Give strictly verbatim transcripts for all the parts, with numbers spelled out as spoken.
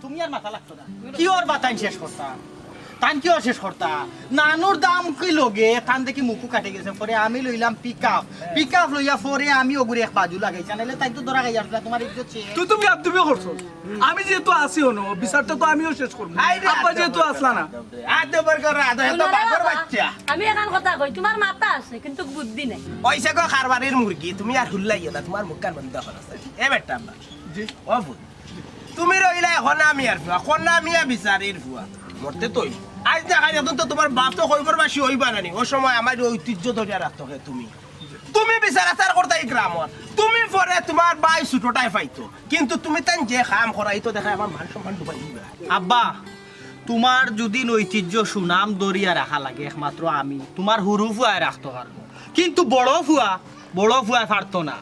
তুমি আর মাথা লাগতো না। কিওর বা তাইন শেষ করতা? তান কিওর শেষ করতা? নানুর দাম কি লগে? তান দেখি মুখু কাটি গেছে। পরে আমি লইলাম পিক আপ। পিক আপ লইয়া পরে আমি ওগুরে এক বাজু লাগাইছি। নাইলে তাইন তো ধরা খাই আসলা, তোমার ইজ্জত শেষ। তুই তুমি আর তুমি করছো। আমি যেহেতু আছি হনো, বিচারটা তো আমিও শেষ করবো। আব্বা যেহেতু আসলা না। আদে বর কর, আদে তো বাপর বাচ্চা। আমি এখান কথা কই, তোমার মাথা আছে, কিন্তু বুদ্ধি নাই। ওইসে গো কারবারির মুরগি, তুমি আর হুল্লাইও না, তোমার মুখ কান বন্ধ করো। এ বেটা আব্বা। জি। ও ফুত, তুমি রইলা এখন আমি আর ফুয়া, কোন না মিয়া বিচারির ফুয়া। মরতে তো হইব। আজ দেখা যায়, এখন তো তোমার বাপ তো কইবর বাসি হইবা না নি। ও সময় আমার ঐতিহ্য ধরিয়া রাখতো কে তুমি। তুমি বিচার আচার করতা এই গ্রামর। তুমি পরে তোমার ভাই ছোটটায় পাইতো। কিন্তু তুমি তাই যে কাম করাই তো দেখায় আমার মান সম্মান ডুবাই দিবা। আব্বা, তোমার যদি ঐতিহ্য সুনাম ধরিয়া রাখা লাগে, একমাত্র আমি তোমার হুরু ফুয়ায় রাখতো পারবো। কিন্তু বড় ফুয়া, বড় ফুয়ায় পারতো না।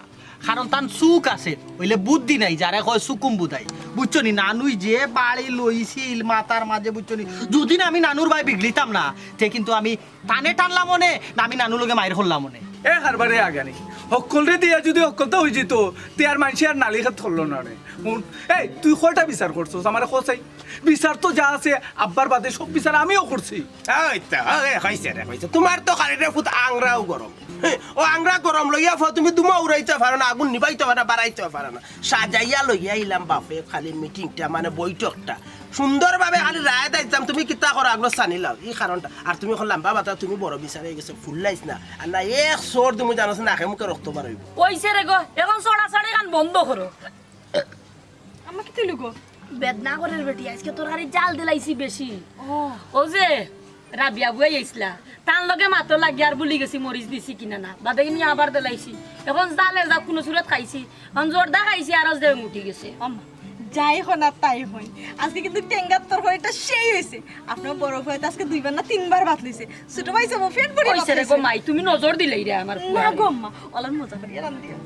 কারণ তান চুক আছে, অইলে বুদ্ধি নাই, যারে কয় চুকুম বুদাই। বুঝছো নি? নানুই যে বাড়ি লইছিল মাথার মাঝে, বুঝছো নি? যদি না আমি নানুর ভাই বিগড়িতাম না, তে কিন্তু আমি তানে টানলাম মনে, না আমি নানুর লগে মাইর করলাম মনে। এ কারবারে আগানি, হক্কলরে দিয়া যদি হক্কলতা হই যেত, তে আর মানষে আর নালিখাত করলো না রে। হুন, এই তুই কয়টা বিচার করছস? আমারে কও চাই। বিচার তো যা আছে, আব্বার বাদে সব বিচার আমিও করছি। ওই তো, ওই, হইছে রে, হইছে। তোমার তো খালি রে ফুত আংরাও গরম। হে, ও আংরা গরম লইয়া ফ-, তুমি ধুমা উড়াইতে পারো না, আগুন নিবাইতে পারো না, বাড়াইতে পারো না। সাজাইয়া লইয়া আইলাম বাপে খালি মিটিংটা, মানে বৈঠকটা। সুন্দরভাবে খালি রায় দিতাম, তুমি কিতা করো আগলো সানি লাও, এই কারণটা। আর তুমি এখন লম্বা বাতা, তুমি বড় বিচারে গেছো, ফুল্লাইছ না। আর না এক চড় তুমি জানো না, নাকে মুখে রক্ত বার হইব। ওইছে রে গো, এখন ছড়াছড়ি গান বন্ধ করো। আম্মা, কিতা অইলো গো? বেদনা করের বেটি, আজকে তরকারি জাল দিলাইছি বেশি। ও। ও যে রাবিয়া বুয়াই আইছলা, তান লগে মাতো লাগি আর ভুলি গেছি মরিচ দিছি কিনা না। বাদে কিনি আবার দিলাইছি। এখন জালে যা কোনো সুরত খাইছি, এখন জর্দা খাইছি আর আজ দেবে উঠি গেছে। আম্মা, যাই হন আর তাই হন, আজকে কিন্তু টেঙ্গার তরকারিটা সেই হইছে। আপনার বড় ভাই তো আজকে দুইবার না তিনবার ভাত লইছে। ছোট ভাই যাবো, পেট ভরি ভাত কইছে রে গো লইছে। মাই, তুমি নজর দিলেই রে আমার না ফুয়ারে। গো আম্মা, ওলার মজা করি রান্দিও।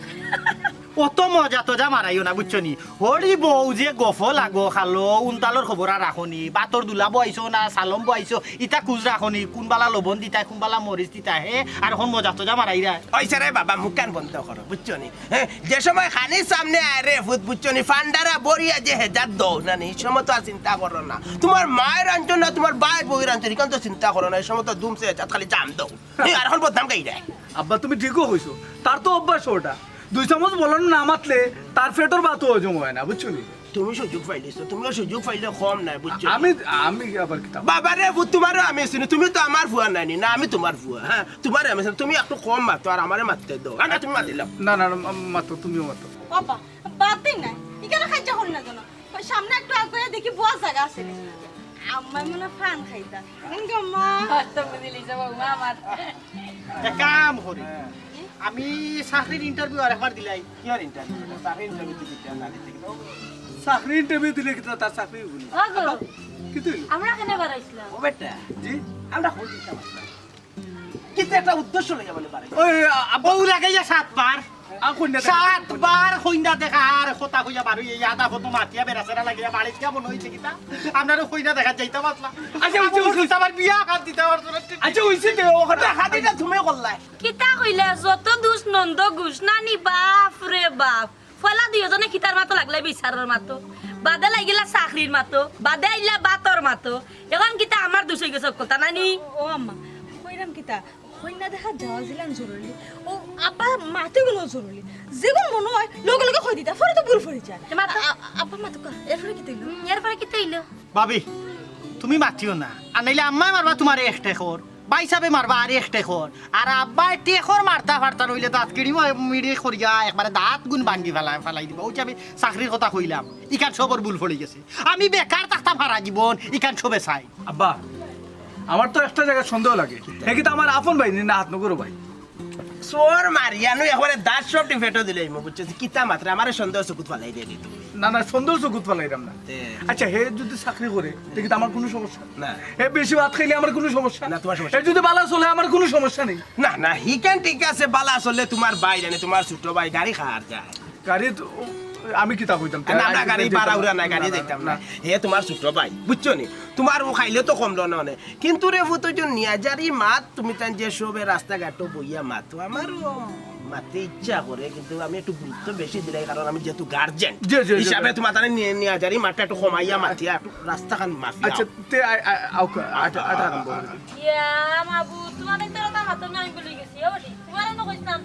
অত মজা টজা মারাইও না, বুঝছো নি? হরি বউ যে গফ লাগো খালো, উনতালর খবর আর রাখো নি? বাতর দুলা বইছো না, সালম বইছো, ইতা খুঁজ রাখো নি? কোন বালা লবণ দিতায়, কোন বালা মরিচ দিতায়, হে? আর এখন মজা টজা মারাইরা। ওই রে বাবা, মুখ কান বন্ধ করো, বুঝছো নি? হে, যে সময় খানির সামনে আয় রে ফুত, বুঝছো নি? ফান্ডারা বরিয়া যে হেজার দৌ না নি, এই সময় তো আর চিন্তা করো না। তোমার মায়ের আনছো না, তোমার ভাই বউয়ের আনছো, এখান তো চিন্তা করো না, এই সময় তো দুমছে হেজার খালি জাম দৌ। হে, আর এখন বদনাম গাই রে। আব্বা, তুমি ঠিকও কইছো, তার তো অভ্যাস ওটা। দুই চামচ বলন না মাতলে তার পেটর ভাতও হজম হয় না, বুঝছো নি? তুমি সুযোগ পাইলিছো, তুমিও সুযোগ পাইলে কম নাই, বুঝছো? আমি, আমি আবার কিতা? বাবা রে, ভূত তোমারও আমি শুনি, তুমি তো আমার ফুয়া নাইনি, না আমি তোমার ফুয়া, হ্যাঁ? তোমারে আমি শুনি, তুমি একটু কম মাতো আর আমারে মাততে দাও। না, না, তুমি মাতিলাও। না, না, না, মা-, মাতো, তুমিও মাতো। বাবা, বাদ দিন না, এখানে খাইজা হল না কেন? ওই সামনে একটু আগুয়া দেখি বওয়ার জাগা আছে নি। আম্মায় মনে হয় পান খাইতা। এনকে আম্মা। হয়তো বুঝিলি যে বৌমা আমার। এক কাম করি, আমি চাকরির ইন্টারভিউ আরেকবার দিলাই। কি আর ইন্টারভিউ? চাকরির ইন্টারভিউ তো দিতে না দিতে কিন্তু। চাকরির ইন্টারভিউ দিলে কিন্তু তার চাকরি হইব না। ওগো, কিতা অইলো? আমরা কেনে বারাইছলাম? ও বেটা, জি? আমরা হই দিতাম। কিন্তু একটা উদ্দেশ্য লইয়া বলে বাড়ি। ওই, আ-, আ-, বউ লাগাইয়া সাতবার। আ, কইনা দেখা। সাতবার কইনা দেখা আর কথা কইয়া বারো এই আদা কত মাতিয়া বেড়াছেড়া লাগিয়া বাড়িত গিয়া মনে হইছে কিতা? আপনারও কইনা দেখা যাইতা পারলা। আচ্ছা, ওই যে, ওই যে। আমার বিয়া হাত দিতা পারতো না। আচ্ছা, ওই যে, ও কথা। হাত দিতা তুমি করলাই। কিতা কইলা? যত দুষ নন্দ ঘোষ নানি, বাপ রে বাপ। পয়লা দুইজনে কিতার মাতো লাগলে বিচারর মাতো, বাদে লাগিলা চাকরির মাতো, বাদে আইলা বাতর মাতো। এখন কিতা আমার দুষ হই গেছে কথা নানি? ও আম্মা, কইরাম কিতা? কইনা দেখা যাওয়া জিলান জরুরি। ও আব্বা মাতে গুলো জরুরি। যেগুন মনে হয় লগে লগে কই দিতা, পরে তো ভুল পড়ি যায়। এ মাতো। আ-, আ-, আব্বা মাতো কর, এরপরে কিতা অইলো? হুম, এরপরে কিতা অইলো? ভাবি, তুমি মাতিও না, আর নাইলে আম্মায় মারবা তোমারে এক টেকর। ভাই সাবে মারবা আর এক টেকর। আর আব্বায় টেকর মারতা পারতা নইলে তো আজকে রিমো মিড়ি করিয়া একবারে দাঁত গুন ভাঙ্গি ফালাই, ফালাই দিবা। ওই যে আমি চাকরির কথা কইলাম, ইখান সবর ভুল পড়ি গেছে। আমি বেকার থাকতাম হারা জীবন, ইখান সবে চাই। আব্বা, আমার তো একটা জায়গায় সন্দেহ লাগে। হে কিন্তু আমার আপন ভাই, না হাত নগরো ভাই। চোর মারিয়া নু একবারে দাঁত সব টিপেটো দিলে, বুঝছো? কিতা মাত্র আমারে সন্দেহ চকুত ফালাই দিয়ে দিত। না, না, সন্দেহ চকুত ফালাইরাম না। তে। আচ্ছা, হে যদি চাকরি করে, তে কিন্তু আমার কোনো সমস্যা? না। হে বেশি ভাত খাইলে আমার কোনো সমস্যা? না, তোমার সমস্যা। হে যদি বালা চলে, আমার কোনো সমস্যা নেই। না, না, হি কেন ঠিক আছে, বালা চলে তোমার ভাই জানে, তোমার ছোট ভাই, গাড়ি খার যায়। গাড়ি তো, আমি কিতা কইতাম? না, না, গাড়ি ভাড়া উড়া নাই, গাড়ি না, না, যাইতাম না। না। হে তোমার ছোট ভাই, বুঝছো নি? তোমার ও খাইলে তো কমলো না অনে। কিন্তু রে ফুত, ওই যে নিয়াজারি মাত, তুমি তাই যে সবে রাস্তাঘাটো বইয়া মাতো, আমারও মাততে ইচ্ছা করে, কিন্তু আমি একটু গুরুত্ব বেশি দিলাই, কারণ আমি যেহেতু গার্জেন জি, জি, জি। হিসাবে তোমার তাহলে নিয়ে নিয়ে যারি মাঠটা একটু কমাইয়া মাতিয়া একটু রাস্তাখান মাফিয়া। আচ্ছা, তে আ-, আ-, আউক, আটা, আটা আরম্ভ করে দিন। ইয়া মাবু, তোমার তো রাতা মাতো না, আমি বলি গেছি, ও বেটি, তোমার না কইছিলাম।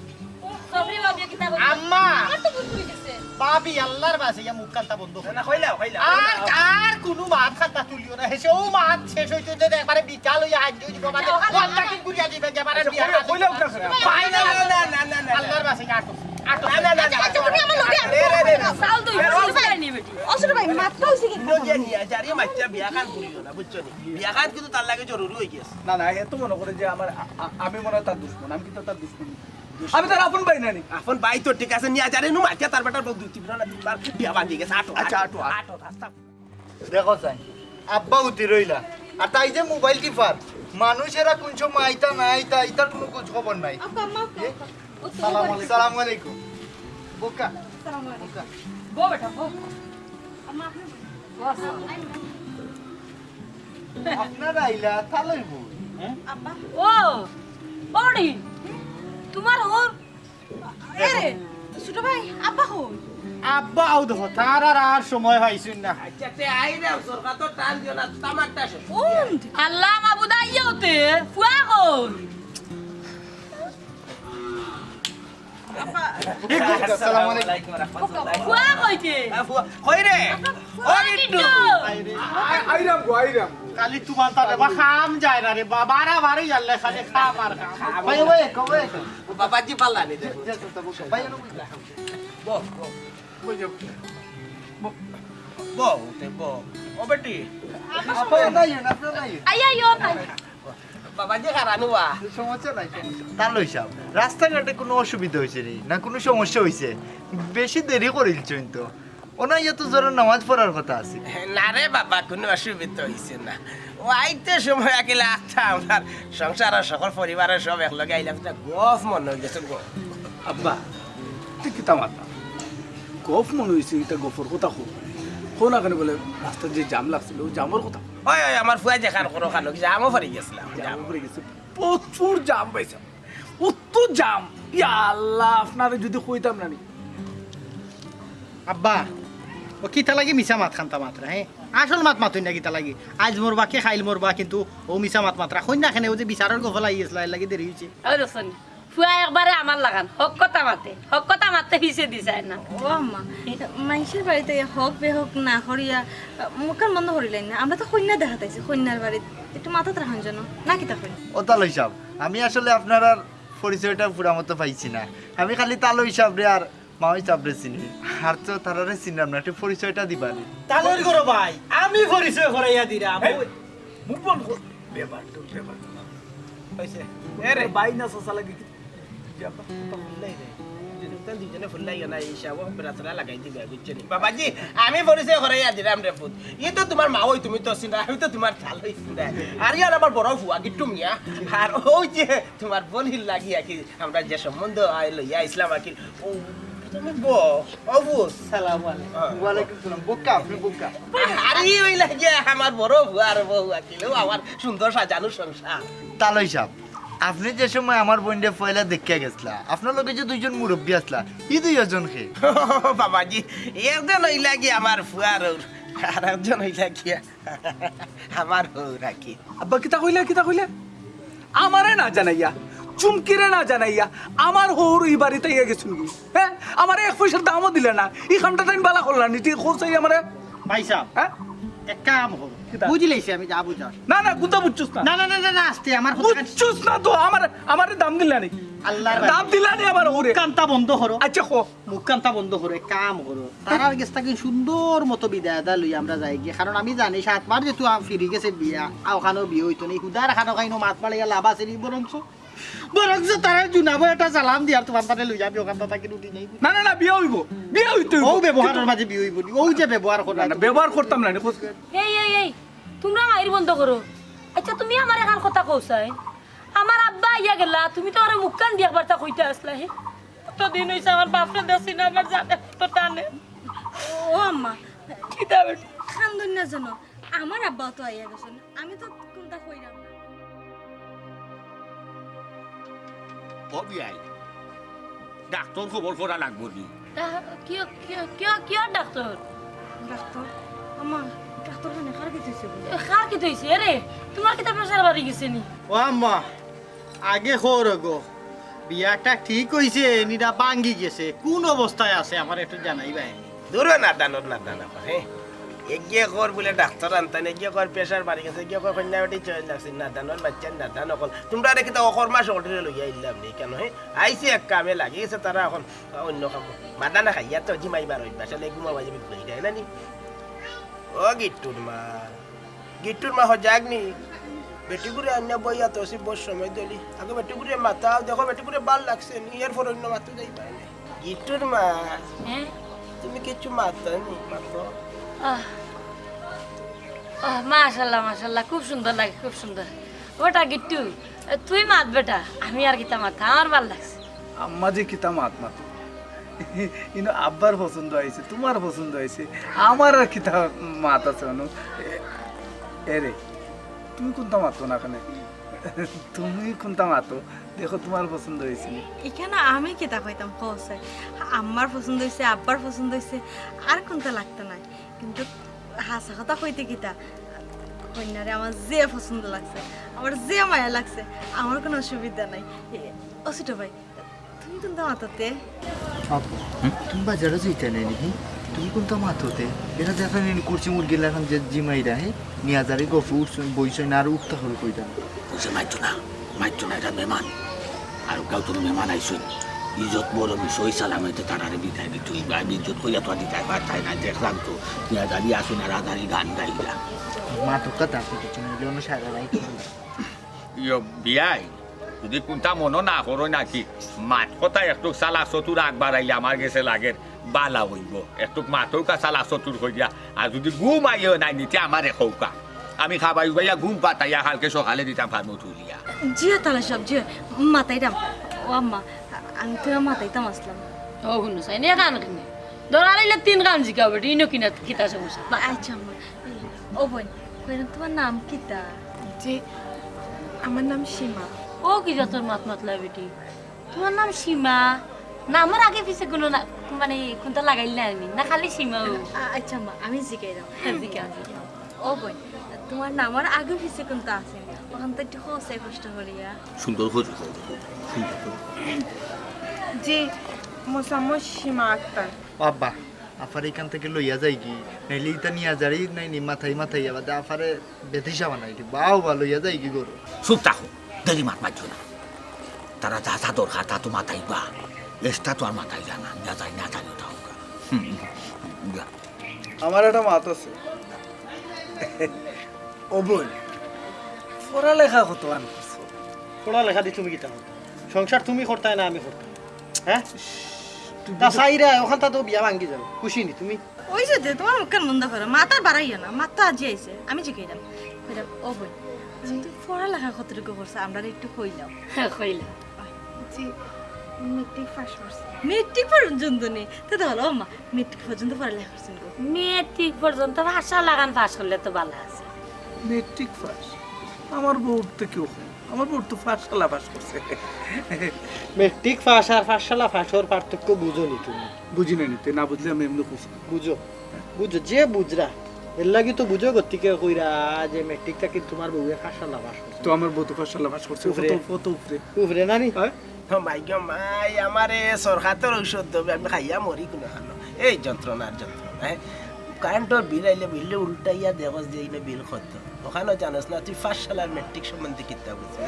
ও, সবরি ভাবি কিতা বলছে? আম্মা! আমার তো ভুল হয়ে গেছে। ভাবি, আল্লাহর বাসে ইয়া মুখ কান্তা বন্ধ করো। না, কইলাও, কইলাও। আর, আর কোনো মাত খাতা তুলিও না। হেসে ও মাত শেষ হইতে হইতে একবারে বিকাল হইয়া আজ হইতে বাবা, আচ্ছা, ওখানে কোনটা কি ঘুরিয়া দিবে, যে বারে আচ্ছা, বিয়া কইলাও, কইলাও, কইলাও। ভাই, না, না, না, না, না, না। আল্লাহর বাসে আটো, আটো। না, না, না, না। আচ্ছা, তুমি আমার লগে আটো। রে, রে, রে, রে। সাল দুই, রে, রে। অসুবিধা নাই নি বেটি। অসুবিধা ভাই, মাততে হইছে কি? ইনো যে নিয়া যারি মাইচ্চা বিয়া খান করিও না, বুঝছো নি? বিয়া খান কিন্তু তার লাগে জরুরি হয়ে গেছে। না, না, এ তো মনে করে যে আমার, আ-, আ-, আমি মনে হয় তার দুশমন, আমি কিন্তু তার দুশমন। আমি তার আপন ভাই নানি। আপন ভাই তো ঠিক আছে, নিয়া যারে নু মাইচ্চা তার বেটার বউ দুই তিনবার না তিনবার বিয়া ভাঙ্গি গেছে, আটো, আচ্ছা, আটো, আটো, আটো। আটো, রাস্তা। দেখো চাই, আব্বা উঠি রইলা। আর তাই যে মোবাইল টিপার, মানুষ এরা কোন সময় আইতা না আইতা, ইতার কোনো খোঁজ খবর নাই। আব্বা, আম্মা, আব্বা, এ? আব্বা। ও, সালাম আলাইকুম। সালাম আলাইকুম। বোকা। সালাম আলাইকুম। বোকা। বউ বেটা, বউ। আম্মা, আপনি বউ। বস। আপনারা আইলা, তালই বউ। আব্বা। ও, ওরে, তোমার ওর এরে, ছোট ভাই, আব্বা কই? আব্বা আও দেখো, তার আর আর সময় পাইছইন না। আচ্ছা, তে আইরাম, সরকার তো টান দিও না, তামাকটা শেষ। কোন? আল্লাহ মাবুদ আইয়া হতে, ফুয়া কই? আব্বা। আসসালামু আলাইকুম। ফুয়া কইতে? আ, ফুয়া, কই রে? আব্বা, ও ফুয়া বিট্টু। কিন্তু। আ-, আইরাম গো, আইরাম। খালি তোমার তাতে বা কাম যায় না রে, বা-, বারা বারই জানলে খালি কাম আর কাম। ভাই, ওই, কবে? ও বাবাজি পাল্লা নি দে। বহ, বহ। বহ, উঠে বহ। ও বেটি। আপনার নাই, আপনার নাই। আই, আই, ও ভাই। বাবাজি খারানু বা। সমস্যা নাই, সমস্যা নাই। তালই সাহেব, রাস্তাঘাটে কোনো অসুবিধা হইছে নি? না কোনো সমস্যা হইছে? বেশি দেরি করিলছইন তো। ওনা ইয়া তো জোহরর নামাজ পড়ার কথা আছে। না রে বাবা, কোনো অসুবিধা হইছে না। ও আইতে সময় আকিলা আত্তা আমার সংসার আর সকল পরিবারের সব একলগে আইলাম, এটা গফ মনে হয়ে গেছে গফ। আব্বা, তুই কিতা মাতা? গফ মনে হইছে, এটা গফর কথা কও। কোন আখানে বলে রাস্তার যে জাম লাগছিল, ওই জামর কথা। ওই, ওই, আমার ফুয়া যেখান করো খানো, কি জামও পড়ে গেছিলাম, জামও পড়ে গেছে। প্রচুর জাম পাইছে। অত জাম, ইয়া আল্লাহ, আপনারে যদি কইতাম না নি। আব্বা, ও কিতা লাগি মিছা মাত খান্তা মাতরা, হ্যাঁ? আসল মাত মাতইন না কিতা লাগি? আইজ মরবা কি, খাইল মরবা, কিন্তু ও মিছা মাত মাতরা। কইন না কেনে, ও যে বিচারর গফল আই গেছিল, এর লাগি দেরি হইছে। ওই দেখছনি, ফুয়া একবারে আমার লাখান, হক কথা মাতে, হক কথা মাততে পিছে দি যায় না। ও আম্মা, মাইনষের বাড়িতে হক বেহক না করিয়া মুখখান বন্ধ করিলাইন না। আমরা তো কইন্যা দেখাত আইছি, কইন্যার বাড়িত একটু মাথাত রাখইন যেন, না কিতা কইন? ও তালই সাহেব, আমি আসলে আপনারার পরিচয়টা পুরা মতো পাইছি না। আমি খালি তালই সাহেবরে আর মাওই সাহেবরে চিনি, আর তো তারারে চিনলাম না। একটু পরিচয়টা দিবা নি? তালইর ঘরো ভাই, আমি পরিচয় করাইয়া দিরাম। এই, মুখ বন্ধ কর। বেবার তো, বেবার তো। হইছে। এ রে। ভাই না চাচা লাগে কি? বেবার তো। নাই রে। দুইজন, দুইজনে ফুল লাগাইও না, এই সব বেড়াতরা লাগাই দিবে, বুঝছো নি? বাবাজি, আমি পরিচয় করাইয়া দিরাম রে পুত। ই তো তোমার মাওই, তুমি তো চিনো, আমি তো তোমার তালই চিনি। আর ইয়ার আমার বড় ফুয়া গিট্টু মিয়া। আর ওই যে তোমার বইনর লাগি আর কি, আমরা যে সম্বন্ধ আই লইয়া আইছলাম আর কি, ও, তুমি বও, ও বউ। সালাম আলাইকুম। হ্যাঁ। ওয়ালাইকুম সালাম। বোকা, আপনি বোকা। আরে, ওই লাগে আমার বড় ফুয়ার বউ আর কি, ও আমার সুন্দর সাজানো সংসার। তালই সাহেব, আপনি যে সময় আমার বইনরে পয়লা দেখিয়া গেছলা, আপনার লগে যে দুইজন মুরব্বি আছলা, ই দুইজন কে? বাবাজি, একজন অইলা গি আমার ফুয়ার হউর, আর একজন অইলা গিয়া আমার হউর আর কি। আব্বা, কিতা কইলা, কিতা কইলা? আমারে না জানাইয়া, চুমকিরে না জানাইয়া, আমার হউর ই বাড়িত আইয়া গেছইন গি। হ্যাঁ? আমারে এক পয়সার দামও দিলা না। ই কামটা তাইন বালা করলা নি, ঠিক কইছইন আমারে? ভাই সাহেব, হ্যাঁ? এক কাম করো। কিতা? বুঝিলাইছি আমি যা বুঝার। না, না, গুতা বুঝছস না। না, না, না, না, না, আস্তে, আমার কথা কান- বুঝছস না তো, আমার, আমারে দাম দিলা নি। আল্লাহর দাম দিলা নি আমার হউরে। কান্তা বন্ধ করো। আচ্ছা, কো। মুখ কান্তা বন্ধ করো, এক কাম করো। তারার গেছ থাকি সুন্দর মতো বিদায় আদা লই আমরা যাই গিয়া। কারণ আমি জানি সাত মাস যেহেতু আম ফিরি গেছে বিয়া, আ ওখানেও বিয়া হইতো না। হুদার খানো খাইনো মাত মারিয়া লাভ আছে নি বরঞ্চ। বরঞ্চ তারা জুনাবো একটা সালাম দিয়ার তোমার তাতে লই যাবি ওখান থাকি রুটি নেই। না, না, না, বিয়া হইবো। বিয়া হইতো হইবো। ও ব্যবহারের মাঝে বিয়া হইবো নি। ও যে ব্যবহার করো না, না, ব্যবহার করতাম না, নি, খোঁজ এই, এই, এই, তোমরা মাইর বন্ধ করো। আচ্ছা, তুমি আমার এখান কথা কও চাই। আমার আব্বা আইয়া গেলা, তুমি তো আমারে মুখখান দিয়া একবার তা কইতা আছলা, হে? কতদিন হইছে আমার বাপরে দেখছি না, আমার জানে কত টানে। ও আম্মা, কিতা বেটি? কান্দইন না যেন, আমার আব্বাও তো আইয়া গেছইন, আমি তো কুনতা কইরাম না। ও বিয়াই, ডাক্তর খবর করা লাগবো নি? ডা-, কিয়, কিয়, কিয়, কিয় ডাক্তর? ডাক্তর? আম্মা, ডাক্তর খানে কার কিতা অইছে? এ, কার কিতা অইছে? এরে, তুমার কিতা প্রেশার বাড়ি গেছে নি? ও আম্মা, আগে কও গো, বিয়াটা ঠিক অইছে নি না ভাঙ্গি গেছে? কুন অবস্থায় আছে আমারে একটু জানাইবায় নি? দুরো নাদানর নাদান অকল, হে? এগিয়ে কর বুলে ডাক্তর আনতাম, এগিয়ে কর প্রেশার বাড়ি গেছে, এগিয়ে কর কইন্যা বেটি চয়েস লাগছে, নাদানর বাইচ্চা নাদান অকল। তুমরারে কিতা অকর্মা শহরে লইয়া আইলাম নি কেনে, হে? আইছি এক কামে লাগি গেছে তারা অখন অইন্য কামো। মাদানা খাইয়া তো জিমাইবার অভ্যাস, আসলে ঘুমাবায় যাবি ঘুমাই দেয় না নি? ও গিট্টুর মা, গিট্টুর মা হজাগ নি? বেটিগুরে আনিয়া বইয়া তো অসি বউত সময় দিলি। আগে বেটিগুরে মাতাও, দেখো বেটিগুরে ভালা লাগছে নি, এরপর অইন্য মাতো যাইবায় নি। গিট্টুর মা, হ্যাঁ? তুমি কিচ্ছু মাতো নি, মাতো। আহ, আহ, মাশাআল্লাহ, মাশাআল্লাহ, খুব সুন্দর লাগে, খুব সুন্দর। ওটা গিট্টু, তুই মাত বেটা, আমি আর কিতা মাত, আমার ভালা লাগছে। আম্মা যে কিতা মাত মাতো। ইনো আব্বার পছন্দ অইছে, তুমার পছন্দ অইছে, আমার আর কিতা মাত আছে অনু? এ, এরে, তুমি কুনতা মাতো না কেনে? তুমি কুনতা মাতো? দেখো, তুমার পছন্দ অইছে নি? ইখানো আমি কিতা কইতাম, কও চাই? আম্মার পছন্দ অইছে, আব্বার পছন্দ অইছে, আর কুনতা লাগতো নায়। কিন্তু হাছা কথা কইতে কিতা, কইন্যারে আমার যে পছন্দ লাগছে, আমার যে মায়া লাগছে, আমার কুনু অসুবিধা নাই। এ, ও ছোট ভাই, তুমি কুনতা মাততে? আপু, তুমি বাজারো যাইতায় নায় নি? তুমি কুনতা মাততে? এরা দেখা নেই কুরসি মুরগি লাখান যে জিমাইরা, হে? নিয়াজারি গফ উঠছইন, বইছইন আর উঠতা হল কইতা। বুঝে মাইতো না, মাইতো না, এরা মেহমান। আর গাঁও তো মেহমান আইছইন। ইজ্জত বড় বিষয়, সালামতে তারারে বিদায় দিতে অইবো। আমি ইজ্জত কইয়া তো আর দিতায় পারতায় না, দেখলাম তো। নিয়াজারি আছইন আর আজারি গান গাইরা। মাতউক্কা, তার তো কিছু নাই, অন্য সারা রাইত। ইয়ো, বিয়াই, যুদি কুনতা মনো না করো নাকি, মাত কথা একটু চালাক চতুর আগ বাড়াইলে আমার গেছে লাগের ভালা অইবো। একটু মাতউক্কা চালাক চতুর কইরা, আর যুদি ঘুম আইও নাই নিতে আমারে কউক্কা। আমি খাবাই উবাইয়া ঘুম পাতাইয়া কালকে সকালে দিতাম ফার্মো তুলিয়া। জি অয় তালা সাব, জি অয়, মাতাইরাম। ও আম্মা, আমি তো মাতাইতাম আছলাম। ও হুনো চাই, নে কান কিনে। ধরা লইলে তিন কান জিকাও বেটি, ইনো কিনা কিতা সমস্যা? আচ্ছা আম্মা, ও বইন, কইরাম তুমার নাম কিতা? জি, আমার নাম সীমা। ও কি জাতর মাত মাতলা বেটি? তুমার নাম সীমা? নামর আগে পিছে কুনু না, মানে কুনতা লাগাইল না নি? না খালি সীমা ও? আ-, আচ্ছা আম্মা, আমি জিকাইরাম। হ্যাঁ, জিকা, জিকা। ও বইন, তুমার নামর আগে পিছে কুনতা আছে নি? অখান তো একটু কও চাই কষ্ট করিয়া। সুন্দর করি কও, সুন্দর করি। জি, মোসাম্মদ সীমা আক্তার। ও আব্বা, আফারে ইখান থাকি লইয়া যাইগি, নাইলে ইতা নিয়াজারি নাইনি মাতাই মাতাই আবার আফারে বেদিশা বানাই দিবা। আও বা, লইয়া যাইগি ঘরো। চুপ থাকো, দেরি মাত মাতিও না। তারা যা যা দরকার তা তো মাতাইবা, এক্সট্রা তো আর মাতাইলা না, নিয়াজারি না জানিও থাকউক্কা। হুম, যা। আমার একটা মাত আছে। ও বইন, পড়ালেখা কত আন করছো? পড়ালেখা দি তুমি কিতা করতায়? সংসার তুমি করতায় না আমি করতাম? হ্যাঁ? তা চাইরায়, অখানতা তো বিয়া ভাঙ্গি যাইবো। খুশি নি তুমি? অইছে যে, তুমার মুখ কান বন্ধ করো, মাত আর বাড়াইও না, মাত তো আজি আইছে, আমি জিকাইরাম। কইরাম, ও বইন, তুমি পড়ালেখা কতটুকু করছো, আমরারে একটু কইলাও। হ্যাঁ, কইলাম। জি, মেট্রিক পাস করছি। মেট্রিক পর্যন্ত নি? তে তো ভালা, ও মা, মেট্রিক পর্যন্ত পড়ালেখা করছইন গো। মেট্রিক পর্যন্ত পাঠশালাখান পাস করলে তো ভালা আছে। Matric pass? আমার বউর তো কেউ কম, আমার বউ তো পাঠশালা পাস করছে। মেট্রিক পাস আর পাঠশালা পাসর পার্থক্য বুঝো নি তুমি? বুঝি না নি, তে না বুঝলে আমি এমনে কইছি। বুঝো, বুঝো, যে বুঝরা, এর লাগি তো বুঝো গতিকে কইরা যে মেট্রিক থাকি তুমার বউয়ে পাঠশালা পাস করছে। তো আমার বউ তো পাঠশালা পাস করছে, উপরে। কত, কত উপরে। উপরে না নি? হ্যাঁ? ও মাই গো মাই, আমারে সরকাতর ঔষধ দেবে, আমি খাইয়া মরি কুনু খানো। এই যন্ত্রণার যন্ত্রণা, হ্যাঁ? কারেন্টর বিল আইলে বুঝলে উল্টাইয়া দেখস যে ইনো বিল কত। অখানো জানোস না, তুই পাঠশালার মেট্রিক সম্বন্ধে কিতা বুঝলে?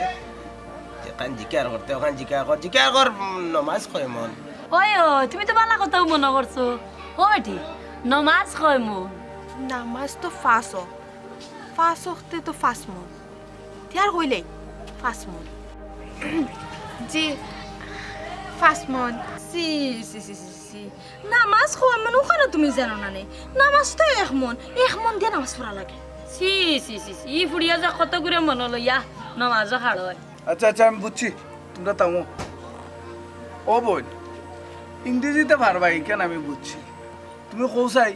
যেখান জিকার করতে, অখান জিকার কর, জিকার কর, উম, নমাজ কয় মন। ওই, ওই, তুমি তো ভালা কথাউ মনো করছো। ও বেটি, নমাজ কয় মন? নামাজ তো পাঁচ অক্ত। পাঁচ অক্তে তো পাঁচ মন। তে আর কইলাই, পাঁচ মন। জি, পাঁচ মন। ছি, ছি, ছি, ছি, ছি। নামাজ কয় মন, অখানও তুমি জানো না নি? নামাজ তো এক মন, এক মন দিয়া নামাজ পড়া লাগে। ছি, ছি, ছি, ছি। ই ফুড়িয়ে যে কত করি মনো লইয়া নমাজো খাড়া অয়। আচ্ছা, আচ্ছা, আমি বুঝছি, তুমরা থামো। ও বইন, ইংরেজিতে পারবায় ইখান আমি বুঝছি, তুমি কও চাই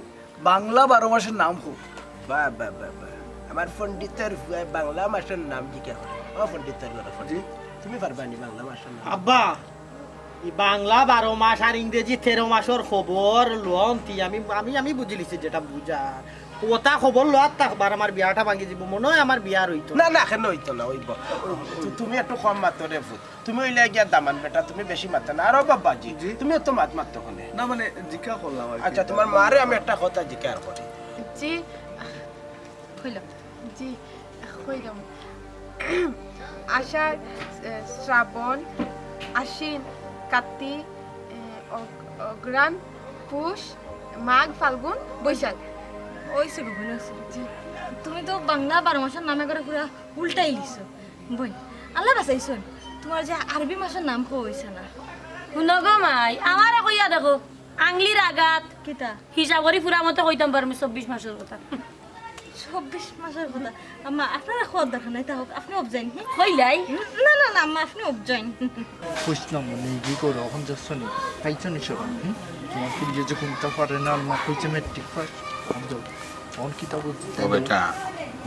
বাংলা বারো মাসর নাম কও। বাহ, বাহ, বাহ, বাহ। আমার পণ্ডিতর ফুয়ায় বাংলা মাসর নাম জিকার করে। ও পণ্ডিতর ঘরর পণ্ডিত। জি। তুমি পারবায় নি বাংলা মাসর নাম? আব্বা, ই বাংলা বারো মাস আর ইংরেজি তেরো মাসর খবর লন তি, আমি, আমি, আমি বুঝিলিছি যেটা বুঝা। ওটা খবর লওয়ার তা আবার আমার বিয়াটা ভাঙি দিব, মনে হয় আমার বিয়া রইতো না। না, না, কেন হইতো না, হইব। তু-, তুমি একটু কম মাতো রে পুত। তুমি হইলে গিয়া দামান বেটা, তুমি বেশি মাতো না। আরো বাবাজি, জি। তুমিও তো মাত মাতো কেনে। না, মানে, জিজ্ঞা করলাম আর কি। আচ্ছা, তোমার মারে আমি একটা কথা জিজ্ঞাসা করি। জি, কইলাম। জি, কইলাম। আষাঢ়, এ, শ্রাবণ, আশ্বিন, কার্তিক, এ, অগ-, অগ্রাণ, পুষ, মাঘ, ফাল্গুন, বৈশাখ। ওই শুরু হলো। জি, তুমি তো বাংলা বারো মাসর নামে করে পুরা উল্টাই লিছো। বই, আল্লাহ বাঁচাইছন, তোমার যে আরবি মাসর নাম কওয়া হইছে না। হুনো গো মাই, আমারে কইয়া দেখো, আংলির আগাত কিতা? হিসাব করি পুরা মতো কইতাম পারমু চব্বিশ মাসর কথা। চব্বিশ মাসর কথা? আম্মা, আপনারা খোয়ার দরকার নাই, তা হোক, আপনি অবজাইন। কইলাই? না, না, না, আম্মা, আপনি অবজাইন। খুশ না মনে কি করো, এখন যাচ্ছ নি? পাইছো নি সব? হুম? তোমার ফুলিয়ে যে কোনটা পারে না, আম্মা কইছে মেট্রিক পাস। আমি যাও। অন কিতা বুঝছি? ও বেটা,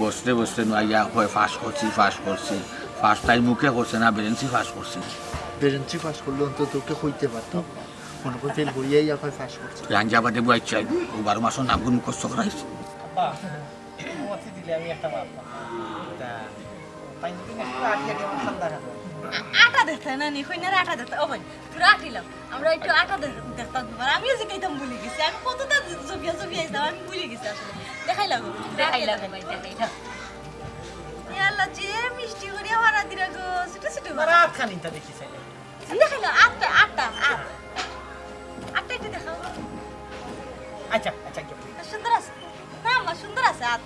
বসতে বসতে নু আইয়া কয় পাস করছি, পাস করছি। পাস তাই মুখে করছে না, বেরেন্সি পাস করছি। বেরেন্সি পাস করলে অন্তত তোকে কইতে পারতাম। মনে করি ফেল করিয়া ইয়া কয় পাস করছি। রাঞ্জা বাদে বুয়াই চাই, ও বারো মাসর নামগুলো মুখস্থ করাইছে। আব্বা, অনুমতি দিলে আমি একটা মাত পাই। তা, তাই যদি একটু আটি আটি আমার ঠান্ডা খাবে। আটা দেখতে না নি, কইনার আটা দেখতে। ও ভাই, তোরা আটিলাম। আমরা একটু আটা দেখ-, দেখতাম তোমার। আমিও যে খাইতাম ভুলে গেছি। আমি কতটা জপিয়া জপিয়া আইতাম, আমি ভুলে গেছি আসলে। দেখাই লাগো। দেখাই লাগো ভাই, দেখাই লাগো। ইয়া আল্লাহ, যে মিষ্টি করিয়া হারা দিরা গো, ছোট ছোট তোমার করে। আট খানিকটা দেখি চাইলে। দেখাই লাগো, আটটা, আটটা, আট। আটটা একটু দেখাও। আচ্ছা, আচ্ছা, আচ্ছা। সুন্দর আছে। না, আমার সুন্দর আছে, আট।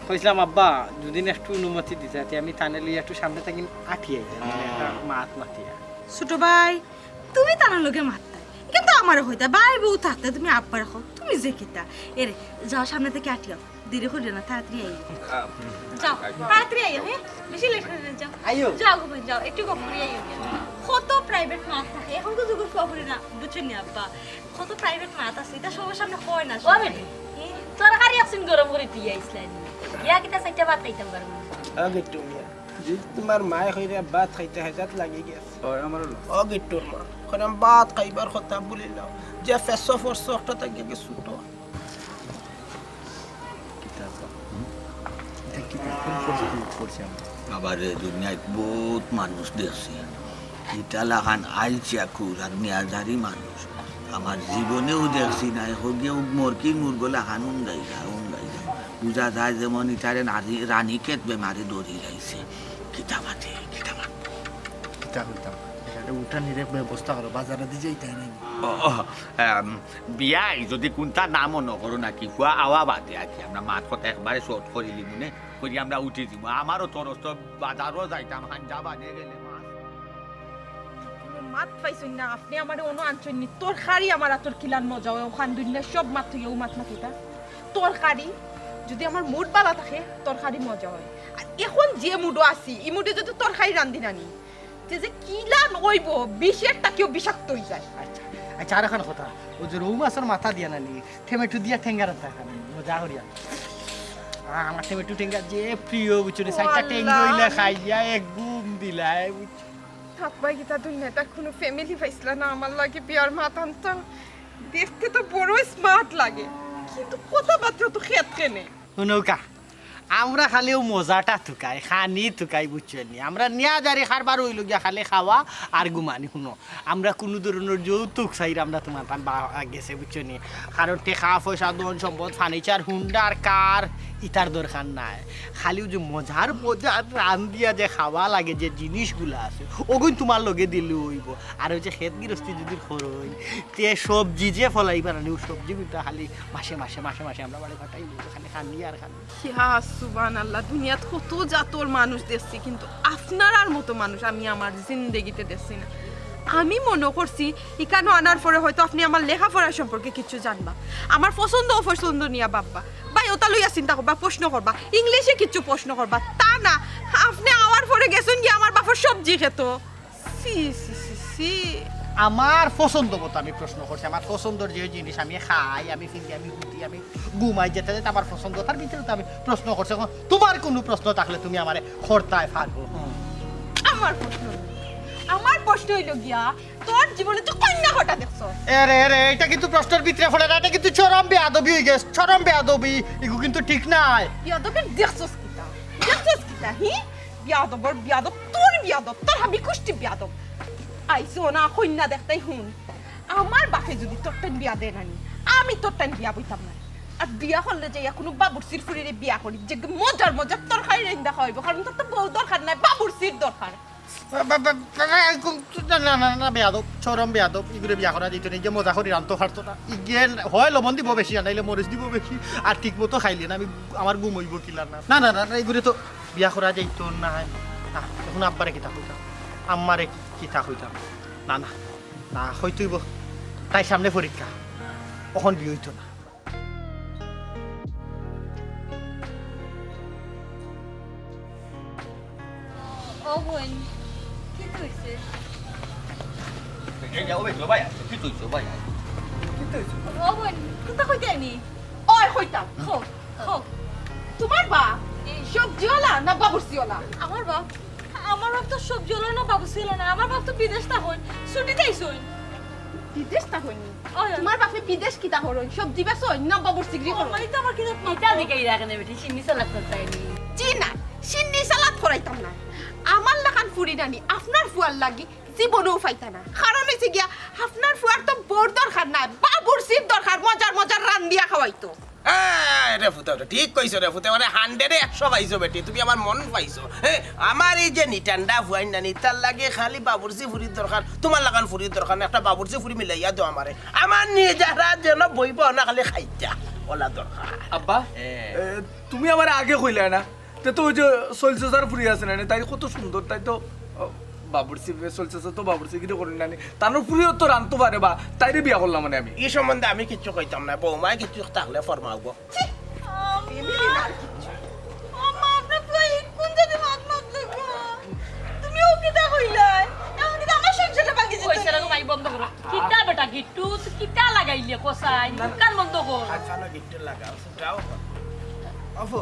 কইছিলাম, আব্বা, যদি একটু অনুমতি দিতে, তে আমি তানে লইয়া একটু সামনে থাকি আটিয়া যাই, মানে, একটা মাত মাতিয়া। ছোট ভাই, তুমি তার লগে মাততায়, কিন্তু আমারে কইতা, ভাই বউ থাকতে তুমি আব্বার কও, তুমি যে কিতা। এরে, যাও সামনে থাকি আটিও, দেরি করিও না, তাড়াতাড়ি আইও। আহ, যাও, আচ্ছা। তাড়াতাড়ি আইও, হ্যাঁ? বেশি লেট করিও না, যাও। আইও। যাও গো বোন, যাও, একটু গপ করি আইও। কত প্রাইভেট মাত থাকে, এখন তো যুগর খবর না, বুঝছো নি আব্বা? কত প্রাইভেট মাত আছে, এটা সবার সামনে কয় না। ও বেটি, হ্যাঁ? তরকারি একদিন গরম করি তুই আইসলাই নি। ইয়া কিতা চাইটা ভাত খাইতাম পারবো না। ও গিট্টু মিয়া, জি? তোমার মায়ে কইরা ভাত খাইতে হেজাত লাগি গেছে। ওই আমারও লাগছে। ও গিট্টুর মা, কইরাম ভাত খাইবার কথা ভুলিলাম। যে ফেসো ফরসো একটা তাকে কি ছুটো। কিতা বা? হুম? এটা কিতা? কোন পরিস্থিতি পড়ছি আমরা? বাবা রে, দুনিয়াত বহুত মানুষ দেখছি। ইটা লাখান আইসা কুর আর মিয়াজারি মানুষ। আমার জীবনেও দেখছি না, এখন গিয়ে মরকির মুরগো লাখান উঙ্গাইলা, উঙ্গাইলা। বুঝা যায় যেমন ইটারে নারী, রানীক্ষেত বেমারে ধরি লাইছে। কিতা মাতে, কিতা মাত? কিতা কইতাম? এটা উঠানির এক ব্যবস্থা করো, বাজারে দিয়ে যাইতে হয় না। ও, ও, আম, বিয়াই, যদি কোনটা না মনে করো নাকি, কুয়া আওয়া বাদে আর কি, আমরা মাত কথা একবারে শর্ট করি দিমু নে, করি আমরা উঠি দিমু। আমারও তরস তো বাজারও যাইতাম, হাঞ্জা বাজে গেলে মাছ। কোনো মাত পাইছইন না, আপনি আমারে অনো আনছইন নি, তরকারি আমার আতর কিলান মজা হয়, ওখান দুনিয়া সব মাত হইয়া ও মাত মাতিতা। তরকারি, যদি আমার মুড বালা থাকে, তরকারি মজা হয়। আর এখন যে মুডো আছি, ই মুডে যদি তরকারি রান্ধি না নি, তে যে কিলান অইবো, বিষের টাকেও বিষাক্ত হই যায়। আচ্ছা, আচ্ছা, আর এখন কথা, ও যে রৌ মাছর মাথা দিয়া না নি, টমেটো দিয়া টেঙ্গা রান্তা খান, মজা করিয়া। আহ, আমার টমেটো টেঙ্গা যে প্রিয়, বুঝছো রে, চাইরটা টেঙ্গা হইলে খাইয়া এক ঘুম দিলাই, বুঝছো? থাকবাই কিতা দুনিয়াটা কোনো ফ্যামিলি পাইছিলা না, আমার লাগে বিয়ার মাত আনতা। দেখতে তো বড় স্মার্ট লাগে, কিন্তু কথাবার্তা তো খেত কেনে। হুনউক্কা, আমরা খালি ও মজাটা তুকাই, খানি তুকাই, বুঝছো নি? আমরা নিয়া জারি কারবার অইলো গিয়া খালি খাওয়া আর ঘুমানি। হুনো, আমরা কুনু ধরনর যৌতুক চাইরাম না তুমার তান বা-, গেছে, বুঝছো নি? কারণ টেকা, পয়সা, ধন, সম্পদ, ফার্নিচার, হুন্ডার, কার, ইতার দরকার নাই। খালি ও যে মজার মজার রান্দিয়া যে খাওয়া লাগে, যে জিনিসগুলা আছে, ওগুন তুমার লগে দিলে অইবো। আর ওই যে খেত গিরস্তি যদি করই, তে সবজি যে ফলাইবা না নি, ও সবজি কিন্তু খালি মাসে মাসে, মাসে মাসে আমরা বাড়ি পাঠাই, খালি খানি আর খানি। ইয়া সুবহানাল্লাহ, দুনিয়াত কত জাতর মানুষ দেখছি, কিন্তু আপনারার মতো মানুষ আমি আমার জিন্দেগিতে দেখছি না। আমি মনো করছি, ইকানো আনার পরে হয়তো আপনি আমার লেখাপড়া সম্পর্কে কিছু জানবা, আমার পছন্দ অপছন্দ নিয়া ভাববা, ভাই ওটা লইয়া চিন্তা করবা, প্রশ্ন করবা, ইংলিশে কিছু প্রশ্ন করবা, তা না, আপনি আওয়ার পরে গেছইন গিয়া আমার বাপর সবজি খেতো। ছি, ছি, ছি, ছি। আমার পছন্দ মতো আমি প্রশ্ন করছি, আমার পছন্দর যে জিনিস আমি খাই, আমি ফিরি, আমি ঘুরি, আমি ঘুমাই, যেটা যেটা আমার পছন্দ, তার ভিতরে তো আমি প্রশ্ন করছি। এখন তুমার কুনু প্রশ্ন থাকলে তুমি আমারে করতায় পারো। হুম। আমার প্রশ্ন নেই। আমার প্রশ্ন অইলো গিয়া, তোর জীবনে তুই কইন্যা কয়টা দেখছস? এরে, এরে, ইটা কিন্তু প্রশ্নর ভিতরে পড়ে না, ইটা কিন্তু চরম বেয়াদবি অই গেছে, চরম বেয়াদবি, ইগু কিন্তু ঠিক নায়। বেয়াদবির দেখছস কিতা? দেখছস কিতা, হি? বেয়াদবর বেয়াদব, তোর বেয়াদব, তোর হাবি কুষ্টি বেয়াদব। আইছো না, কইন্যা দেখতাই হুন। আমার বাপে যুদি তোর টাইন বিয়া দেয় না নি, আমি তোর টাইন বিয়া বইতাম না। আর বিয়া করলে যাইয়া কুনু বাবুর্চির ফুরিরে বিয়া করি, যে মজার মজার তরকারি রান্দা খাওয়াইবো, কারণ তোর তো বউ দরকার নাই, বাবুর্চির দরকার। বা-, বা-, বা-, বা-, না, না, না, বেয়াদব, চরম বেয়াদব, ইগুরে বিয়া করা যাইতো না, ইগে মজা করি রানতো পারতো না, ইগে হয় লবণ দিব বেশি, আর নাইলে মরিচ দিব বেশি, আর ঠিক মতো খাইলে না, আমি, আমার ঘুম অইবো কিলা না, না, না, না, না, ইগুরে তো বিয়া করা যাইতো না, না, এখন আব্বারে কিতা কইতাম, আম্মারে কিতা কইতাম, না, না, না, কইতে অইবো, তাই সামনে পরীক্ষা, অখন বিয়া অইতো না। ও বইন, কিতা অইছে? এই যাও, এই যাও, ভাই, কিতা অইছে, ভাই? কিতা অইছে? ও বইন, কিতা কইতায় নি? ওই কইতাম। কও, কও। তোমার বাপ সবজিওয়ালা না বাবুর্চিওয়ালা? আমার বাপ, আমার বাপ তো সবজিওয়ালা না বাবুর্চিওয়ালা না, আমার বাপ তো বিদেশ থাকইন, ছুটিত আইছইন। বিদেশ থাকইন নি? ওই, ওই। তোমার বাপে বিদেশ কিতা করইন? সবজি বেচইন না বাবুর্চিগিরি করইন? ওই তো আমার কিতা ইটা দিকে ইরা কেনে বেটি, শিন্নি সালাদ করতায় নি। জি না, শিন্নি সালাদ করাইতাম না। আমার লাখান ফুরি নানি, আপনার ফুয়ার লাগি জীবনেও পাইতা না। কারণ অইছে গিয়া, আপনার ফুয়ার তো বউর দরকার নাই, বাবুর্চির দরকার, মজার মজার রান্দিয়া খাওয়াইতো। এই রে ফুতে, ওটা ঠিক কইছো রে ফুতে, মানে হান্ড্রেডে একশো পাইছো বেটি, তুমি আমার মন পাইছো। হ্যাঁ, আমার এই যে নিটান্ডা ফুয়াইন নানি, তার লাগি খালি বাবুর্চি ফুরির দরকার, তোমার লাখান ফুরির দরকার না, একটা বাবুর্চি ফুরি মিলাইয়া দেও আমারে। আমার নিজেরা যেন বইব না, খালি খাইতা, ওলা দরকার। আব্বা, এ। এ, তুমি আমারে আগে কইলায় না, তে তো ওই যে সইল চাচার ফুরি আছে না, তাই কত সুন্দর, তাই তো, ও, বাবুর্চি, সইল চাচা তো বাবুর্চিগিরি করইন না নি, তানর ফুরিও তো রানতো পারে বা, তাইরে বিয়া করলাম মানে আমি। ই সম্বন্ধে আমি কিচ্ছু কইতাম না, বৌমায় কিচ্ছু থাকলে ফরমাও গো। ছি, আমি আর কিচ্ছু। ও মা, আপনার ফুয়া ই কোন জাতি মাত মাতলো গো? তুমি ও কিতা কইলায়? এখন কিন্তু আমার সংসারটা ভাঙি যাইতো। কইছে না গো, মাই বন্ধ করো। কিতা বেটা গিট্টু, তুই কিতা লাগাইলে কসাই? না, না। দোকান বন্ধ কর। আচ্ছা, না, গিট্টু লাগাও। যাও। অফু,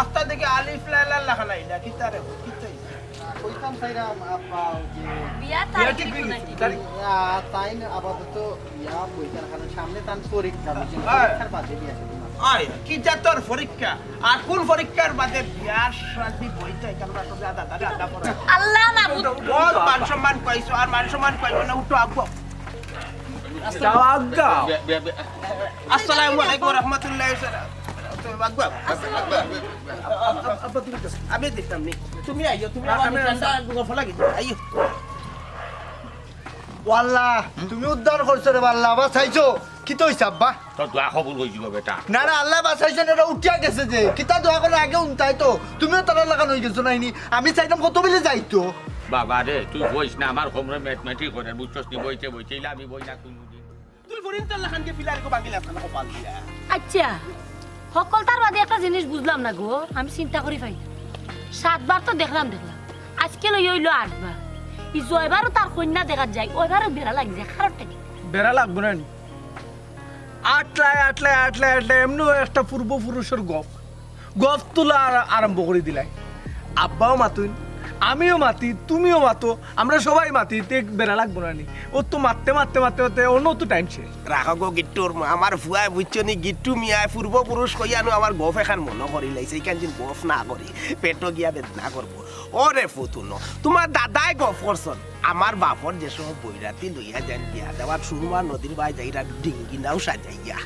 আস্তা দেখি আলিফ লায়লার লাখান আইলা, কিতা রে, কিতা অইছে? কইতাম চাইরাম, আব্বা, ওই যে বিয়া বিয়া তারিখ ঠিক ঠিক অইছে, নাকি? তারিখ? ইয়া, তাইন আপাতত ইয়া বইতার কারণ সামনে তান পরীক্ষা, বুঝছেন? হ্যাঁ। পরীক্ষার বাদে বিয়া শাদী না। আয়, কি জাতর পরীক্ষা? আর কোন পরীক্ষার বাদে বিয়া শাদী বইতে? কেন না, তোমরা দাদা, দাদা পড়া। আল্লাহ মাবুদ। বহুত মান সম্মান পাইছো, আর মান সম্মান পাইবো না, উঠো আব্বা। যাও আজ্ঞা। বে-, বে-, বে-, আসসালামু আলাইকুম ওয়া রাহমাতুল্লাহি ওয়া বারাকাতুহু। আব্বা, আব্বা, আব্বা, আব্বা, তুমি যাও। আমি দেখতাম নি। তুমি আইও, তুমি আমার আমি নিশানটা গফ লাগি যাও। আইও। ও আল্লাহ, তুমি উদ্ধার করছো রে আল্লাহ, বাঁচাইছো। কিতা অইছে আব্বা? তোর দোয়া কবুল অইযিবো বেটা। না, না, আল্লাহ বাঁচাইছেন, এরা উঠিয়া গেছে যে। কিতা দোয়া করে আগে উনতাই তো। তুমিও তারার লাখান অই গেছো নাইনি? আমি চাইতাম কত বেলে যাইতো। বাবা রে, তুই বইস না, আমার কোমরে মেটমেটি করে, বুঝছস নি? বইতে বইতে ইলা আমি বই না কোনোদিন। তুই ফরিন তার লাখান কে ফিলার কো বাকি লাগছে না কপাল দিয়া। আচ্ছা, হকলতার বাদে একটা জিনিস বুঝলাম না গো, আমি চিন্তা করি পাই না। সাতবার তো দেখলাম, দেখলাম, আজকে লই অইলো আটবার। ই জয়বারও তার কইন্যা দেখাত যায়, ওইবারও বেড়া লাগি যায়, কারণটা কি? বেড়া লাগবো না নি? আটলায়, আটলায়, আটলায়, আটলায়, এমনেও একটা পূর্বপুরুষর গফ। গফ তুলা আর-, আরম্ভ করি দিলায়। আব্বাও মাতুইন, আমিও মাতি, তুমিও মাতো, আমরা সবাই মাতি, তে বেড়া লাগবো না নি? ও তো মাততে, মাততে, মাততে, মাততে, অন্য তো টাইম শেষ। রাখো গো গিট্টুর মা, আমার ফুয়ায় বুঝছো নি, গিট্টু মিয়ায় পূর্বপুরুষ কইয়ানো আমার গফ এখান মনো করি লাইছে, ইখান যেন গফ না করি, পেটো গিয়া বেদনা করবো। ওরে ফুতুনো, তোমার দাদায় গফ করছন। আমার বাপর যে সময় বৈরাতি লইয়া যাইন বিয়া দেওয়াত সুরমা নদীর বায় যাইরা ডিঙ্গি নাও সাজাইয়া।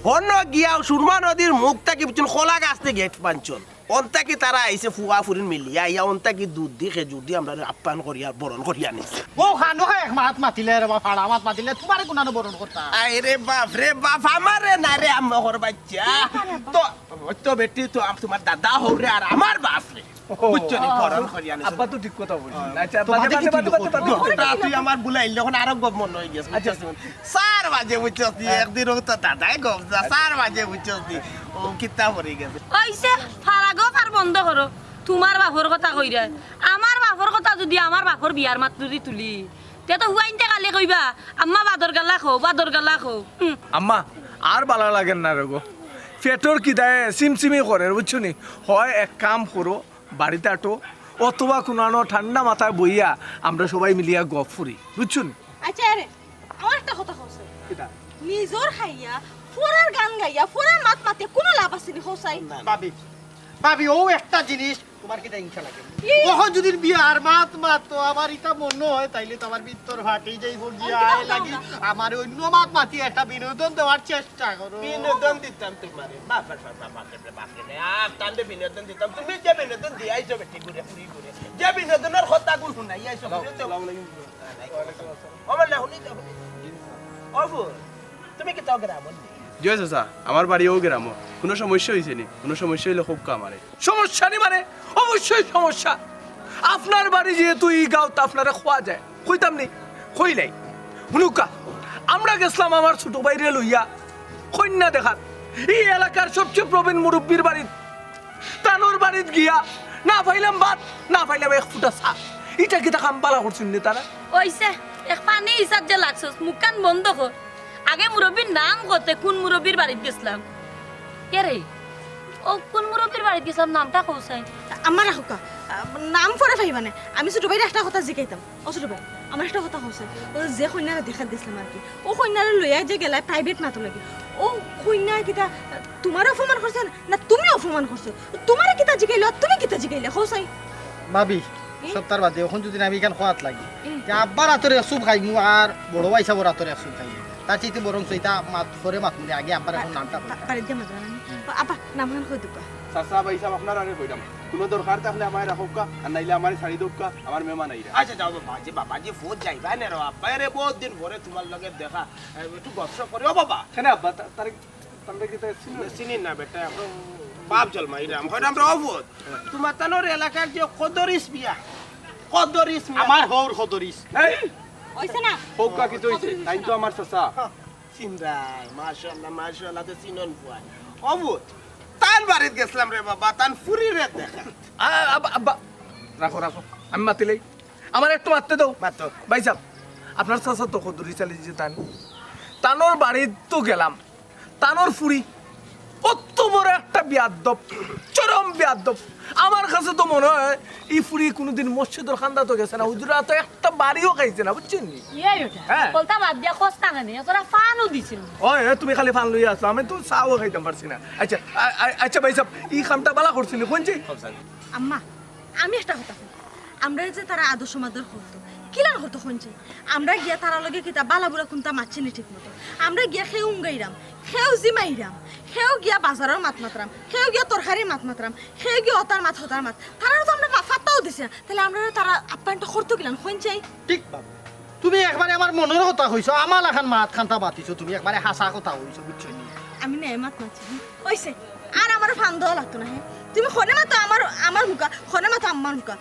হনো গিয়াও সুরমা নদীর মুখ থাকি বুঝছন কলা গাছ থাকি গেট পাঞ্চন। অন্তা কি তারা আইছে ফুয়া ফুরিন মিলিয়া, আইয়া অন্তা কি দুধ দি খেজুর দি আমরারে আপ্যায়ন করিয়া বরণ করিয়া নিছে। ও খানো খায় এক মাত মাতিলে রে বা, ফাড়া মাত মাতিলে তোমারে গুনানো বরণ করতা। আয় রে বাপ রে বাপ, আমারে না রে, আমগর বাচ্চা। তো, তো বেটি তো আম-, তোমার দাদা হউরে আর আমার বাপ রে। ও। বুঝছো নি, বরণ করিয়া নিছে। আব্বা তো ঠিক কথা বলছেন। আচ্ছা, বাদে, বাদে, বাদে, বাদে, বাদে। তা তুই আমার বুলাইলে এখন আরো গপ মনে হয়ে গেছে, আচ্ছা। বুঝছস নি? চার বাজে বুঝছস নি, হ্যাঁ। একদিন ও তো দাদাই গপ যা, চার বাজে বুঝছস নি, ও কিতা পড়ে গেছে। ওই যে ফারা গপ আর বন্ধ করো, তোমার বাপর কথা কইরা। আমার বাপর কথা যদি আমার বাপর বিয়ার মাত যদি তুলি, তে তো হুয়াইনতে কালি কইবা, "আম্মা বাদর গালা খো, বাদর গালা খো।" হুম। আম্মা, আর বালা লাগের না রে গো। পেটর খিদায় সিমসিমি করের, বুঝছো নি? হয় এক কাম করো, বাড়িত আটো, অথবা কুনানো ঠান্ডা মাথায় বইয়া আমরা সবাই মিলিয়া গফ ফুরি, বুঝছনি? আচ্ছা, আরে, আমার একটা কথা কওছাই। কিতা? নিজর খাইয়া, ফরার গান গাইয়া, ফরার মাত মাতিয়া কুনু লাভ আছে নি, কওছাই? না। ভাবি, ভাবি, অউ একটা জিনিস, তুমার কিতা হিংসা লাগে? কি? অখন যুদি বিয়ার মাত মাতো আমার ইতা মনো অয়, তাইলে তো আমার ভিতর ফাটি যাইবো গিয়া। অন কিতা লাগি করতাম? আমারে অইন্য মাত মাতি একটা বিনোদন দেওয়ার চেষ্টা করো। বিনোদন দিতাম তুমারে। বাপ রে বাপ, বাপ রে বাপ রে। আর তানরে বিনোদন দিতাম। তুমি যে বিনোদন দিয়া আইছো বেটি ঘুরে, ঘুরি ঘুরে। যে বিনোদনর কথাগুন হুনাই আইছো, লাও, বিনোদন। লাও, লাও। ও মাল্লা, হুনি যাও, হুনি। ও ফুল, তুমি কিতা অউ গ্রামো নি? জি অয় চাচা, আমার বাড়ি অউ গ্রামো। কুনু সমস্যা অইছে নি? কুনু সমস্যা অইলে কউক্কা আমারে। সমস্যা নি মানে? অবশ্যই সমস্যা। আপনার বাড়ি যেহেতু ই গাঁওত, আপনারে কওয়া যায়। কইতাম নি? কইলাই। হুনুক্কা, আমরা গেছলাম আমার ছোট ভাইরে লইয়া কইন্যা দেখাত। ই এলাকার সবচেয়ে প্রবীণ মুরব্বির বাড়িত। তানর বাড়িত গিয়া না পাইলাম ভাত, না পাইলাম এক ফুটা চা। ইটা কিতা কাম বালা করছইন নি তারা? অইছে, এক পানি হিসাব যে লাগছস, মুখখান বন্ধ কর। আগে মুরব্বির নাম কতে, কুন মুরব্বির বাড়িত গেছলাম? কে রে? ও কুন মুরব্বির বাড়িত গেছলাম, নামটা কওছাই। আমার রাখুক্কা, আহ, নাম পরে পাইবা না। আমি ছোট ভাইরে একটা কথা জিকাইতাম। ও ছোট ভাই, আমার একটা কথা কওছাই। ও যে কইন্যারে দেখাত গেছলাম আর কি, ও কইন্যারে লইয়া যে গেলায় প্রাইভেট মাতো লাগি। ও কইন্যায় কিতা তুমারে অপমান করছে না তুমি অপমান করছো? তুমারে কিতা জিকাইলো, তুমি কিতা জিকাইলা, কওছাই? ভাবি, হুম? সপ্তাহ বাদে অখন যুদি আমি ইখান কওয়াত লাগি, হুম। তে আব্বার আতর এক চুপ খাইমু আর বড় ভাইসাবর আতর এক চুপ খাইমু। তার চাইতে বরং ইতা মাত, পরে মাতমু নে, আগে আব্বার অখন নামটা কই। বাড়িত গিয়া মাতবা না নি? হুম। আব্বা, নামখান কই দিবা? চাচা, ভাইসাব, আপনারারে কইরাম, কুনু দরকার থাকলে আমারে রাখউক্কা, আর নাইলে আমারে ছাড়ি দেউক্কা, আমার মেহমান আইরা। আচ্ছা, যাও বাবা, যে বাবা, যে ফৌজ যাইবা না রে, আব্বা, এরে বউত দিন পরে তুমার লগে দেখা, এ, একটু গপসপ করি। ও বাবা। কেনে আব্বা, তা-, তারে, তারে কিতা চিনো? চিনি না বেটা, এখন বাপ জন্মাইরাম, কইরাম রে, ও ফৌজ। তুমার তানর এলাকার যে কদরিস মিয়া, কদরিস মিয়া। আমার হউর কদরিস। এই! অইছে না? কউক্কা কিতা অইছে? তাইন তো আমার চাচা। চিনরায়, মাশাআল্লাহ, মাশাআল্লাহ, তো চিনন পুয়ায়। ও ফৌজ, তান বাড়িত গেছলাম রে বাবা, তান ফুরিরে দেখা। আ-, আব্বা, আব্বা, রাখো, রাখো, আমি মাতিলাই। আমারে একটু মাততে দেও। মাতো। ভাইসাব, আপনার চাচা তো কদরিস আলী যে তান, তানর বাড়িত তো গেলাম, তানর ফুরি অত বড় একটা বেয়াদ্দপ, চরম বেয়াদ্দপ। আমার কাছে তো মনো অয় ই ফুরি কুনুদিন মসজিদর কান্দাত গেছে না, হুজুরর আতো একটা বাড়িও খাইছে না, বুঝছইন নি? ইয়ে ওটা। হ্যাঁ। বলতা বাদ দিয়া কস না কেনে, তোরা ফানও দিছিল। ওই, এ, তুমি খালি ফান লইয়া আছো, আমি তো চাও খাইতাম পারছি না। আচ্ছা, আ-, আ-, আচ্ছা ভাইসাব, ই কামটা বালা করছইন নি, কইন চাই? আম্মা, আমি একটা কথা কই, আমরারে যে তারা আদর সমাদর করতো, কিলান করতো কইন চাই? আমরা গিয়া তারার লগে কিতা বালা বুরা কুন্তা মাতছি নি ঠিক মতো? আমরা গিয়া কেউ উঙ্গাইরাম, কেউ জিমাইরাম, কেউ গিয়া বাজারর মাত মাতরাম, কেউ গিয়া তরকারির মাত মাতরাম, কেউ গিয়া অতার মাত হতার মাত। তারারে তো আমরা পা-, পাত্তাও দিছি না। তাইলে আমরারে তারা আপ্যায়নটা করতো কিলান কইন চাই? ঠিক বাবা, তুমি একবারে আমার মনর কথা কইছো, আমার লাখান মাত কান্তা মাতিছো, তুমি একবারে হাছা কথা কইছো, বুঝছো নি? আমি ন্যায় মাত মাতছি নি। অইছে, আর আমারে ফান দেওয়া লাগতো না, হে? তুমি খনে মাতো আমার, আমার মুখা, খনে মাতো আম্মার মুখা।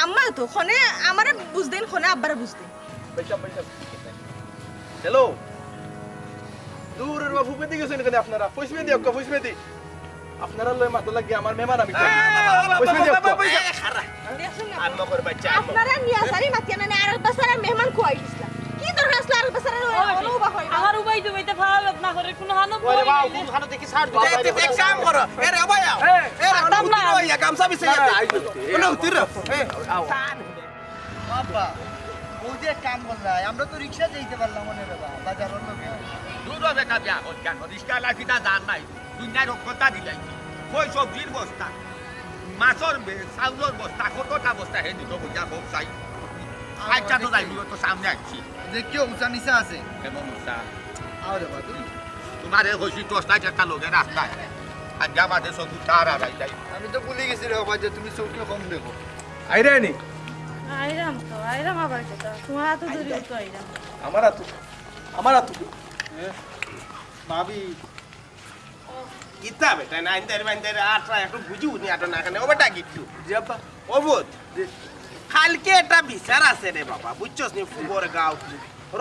আম্মা তো, খনে আমারে বুঝ দেইন, খনে আব্বারে বুঝ দেইন। বৈশাখ, বৈশাখ। হ্যালো। দূর রে বাবা, ফুপেদি গেছইন কেনে আপনারা? পশ্চিমেদি অক্কা, পশ্চিমেদি। আপনারার লগে মাতা লাগি আমার মেহমান আমি। এই, বাবা, বাবা, পশ্চিমেদি বাবা, অক্কা। বাবা, এই, খারা। দেখছইন না? আম্মা করে বাচ্চা, আম্মা। আপনারা নিয়া সারি মাতিয়া না, আর বাসারা মেহমান কই দিছলা? কি দরকার আছলো আর বাসারা ওই, ওই, ওই, ওই। আমার উবাই দুবাইতে ফাওয়া বেদনা করে, কুনু হানো ওরে বই বাবা, নাই। কুনু হানো দেখি সার দুবাই। এক কাম করো, এ রে ভাই, আও। এ, এ রে, আও না। উতির অইয়া, গামছা বিছাইয়া না, না, দে। আইজো। কোনো উতির রে। এ, আও। বাবা, ও যে এক কাম করলাই, আমরা তো রিক্সা যাইতে পারলাম না রে বাবা, বাজারর লগে। দূর হবে তা বিয়া হল কেন? রিক্সা লাফিতা জান নাই। দুনিয়ার হকলতা দিলাইছি। কই সবজির বস্তা, মাছর বে-, চাউলর বস্তা, কতটা বস্তা হে দিত বইয়া হোক চাই। আচ্ছা তো যাইবি, ও তো সামনে আইছি। যে কেউ উঁচা নিচা আছে? কেমন উঁচা? আরে বাবা, তুমি তোমারে কইছি টর্চ লাইট একটা লগে রাখতায়। আর যা বাদে সব উঠা আর আর আইতাই। আমি তো ভুলি গেছি রে বাবা যে তুমি চোখে কম দেখো। আইরে নি? আইরাম তো, আইরাম আবার কেটা? তোমার আতো ধরি তো আইরাম। আমার আতো, আমার আতো। এ, ভাবি। কিতা বেটা, নাইন্দার মাইন্দার আটরা একটু বুঝি উনি আটো না কেনে? ও বেটা গিট্টু। জি আব্বা। ও বুঝ। জি। কালকে একটা বিচার আছে রে বাবা, বুঝছস নি? ফুবর গাঁও।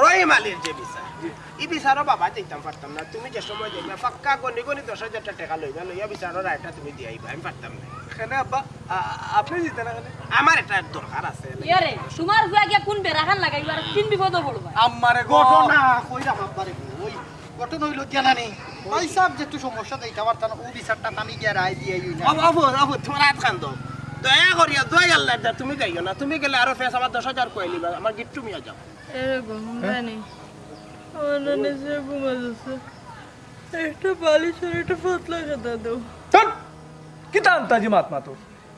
রহিম আলীর যে বিচার, জি। ই বিচারও বাবা যাইতাম পারতাম না। তুমি যে সময় যাইবা, পাক্কা গনি গনি দশ হাজার টেকা লইবা, লইয়া বিচারর রায়টা তুমি দিয়া আইবা, আমি পারতাম না। কেনে আব্বা? আ-, আপনি জিতে না কেনে? আমার একটা দরকার আছে। ইয়ারে, তোমার ফুয়া গিয়া কোন বেড়াখান লাগাইবা আর কোন বিপদে পড়বা? আমারে ঘটনা কইরা বাবারে, ওই ঘটনা অইলো জানা নেই। ভাই সাহেব যেটু সমস্যা যাইতা পারতা না, ও বিচারটা আমি গিয়া রায় দিয়া আইও না। আবু, আবু, আবু, তোমার হাত খান দাও। দয়া করিয়া, দোয়াই আল্লাহর দা, তুমি যাইও না। তুমি গেলে আরো ফেস আমার দশ হাজার কইলিবা, আমার গিট্টু মিয়া যাও। এরে ঘুম দেয়নি। আমার না নিচে ঘুমা যাচ্ছে। একটা বালিশ আর একটা পাতলা খেতা দাও। চুপ! কিতা আন্তাজি মাত মাতো?